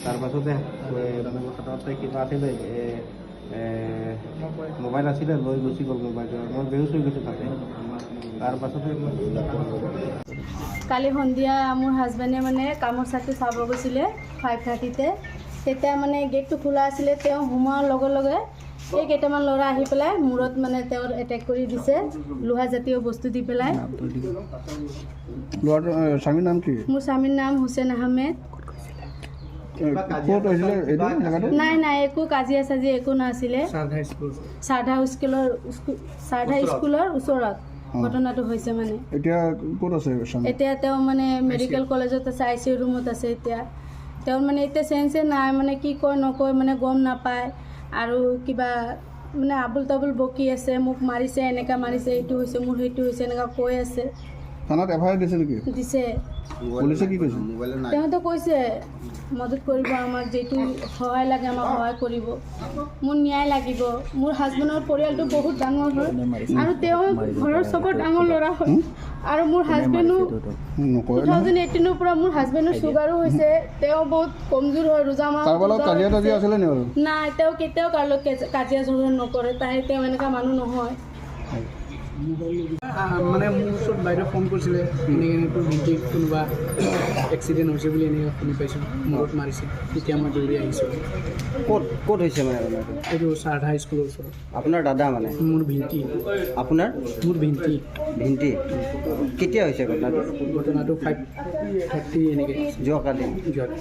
তাৰপাছতে মোৰ হাততে কিবা আছিলে, মোবাইল আছিলে, লৈ গুচি গ'ল মোবাইলটো। মই বেহুচ হৈ গৈছোঁ তাতে। তাৰপাছতে মই কালি সন্ধিয়া মোৰ হাজবেণ্ডে মানে কামৰ চাকি চাব গৈছিলে 5:30তে। তেতিয়া মানে গেটটো খোলা আছিলে। তেওঁ সোমোৱাৰ লগে লগে এই কেইটামান ল'ৰা আহি পেলাই মূৰত মানে তেওঁৰ এটেক কৰি দিছে, লোহা জাতীয় বস্তু দি পেলাই। ল'ৰাটো, স্বামীৰ নাম কি? মোৰ স্বামীৰ নাম হুছেইন আহমেদ। ক'ত হৈছিলে এইটো জেগাটো? নাই নাই, একো কাজিয়া চাজিয়া একো নাছিলে। সাৰধা স্কুলৰ ওচৰত ঘটনাটো হৈছে মানে। এতিয়া ক'ত আছে স্বামী? এতিয়া তেওঁ মানে মেডিকেল কলেজত আছে, ICU ৰুমত আছে। এতিয়া তেওঁৰ মানে এতিয়া চেঞ্চে নাই, মানে কি কয় নকয় মানে গম নাপায় আৰু কিবা মানে আবোল তাবোল বকি আছে, মোক মাৰিছে, এনেকা মাৰিছে, এইটো হৈছে মোৰ, সেইটো হৈছে, এনেকা কৈ আছে। থানাত FIR দিছে নেকি? দিছে। পুলিচে কি কৈছে? তেওঁতো কৈছে মদত কৰিব আমাক, যিটো সহায় লাগে আমাক সহায় কৰিব। মোৰ ন্যায় লাগিব। মোৰ হাজবেণ্ডৰ পৰিয়ালটো বহুত ডাঙৰ হয় আৰু তেওঁ ঘৰৰ চবৰ ডাঙৰ ল'ৰা হয় আৰু মোৰ হাজবেণ্ডো নকয়। 2018ৰ পৰা মোৰ হাজবেণ্ডৰ চুগাৰো হৈছে। তেওঁ বহুত কমজোৰ হয়, ৰোজা মাহত কাৰোবাৰ লগত ৰোজা কাজিয়া তাজিয়া ৰাখিছে। আছিলে নি বাৰু? নাই, তেওঁ কেতিয়াও কাৰো লগত কাজিয়া ঝগৰা নকৰে। তেওঁ এনেকুৱা মানুহ নহয়। মানে মোৰ ওচৰত বাইদেউ ফোন কৰিছিলে, এনেকৈ এনেকৈ তোৰ ভণ্টিক কোনোবা এক্সিডেণ্ট হৈছে বুলি এনেকৈ শুনি পাইছোঁ, মূৰত মাৰিছে। তেতিয়া মই দৌৰি আহিছোঁ। ক'ত ক'ত হৈছে মানে ঘটনাটো? এইটো সাৰধা স্কুলৰ ওচৰত। আপোনাৰ দাদা মানে? মোৰ ভিণ্টি। আপোনাৰ? মোৰ ভিণ্টি। ভিণ্টি। কেতিয়া হৈছে ঘটনাটো? ঘটনাটো 5:30 এনেকৈ। যোৱাকালি? যোৱাত।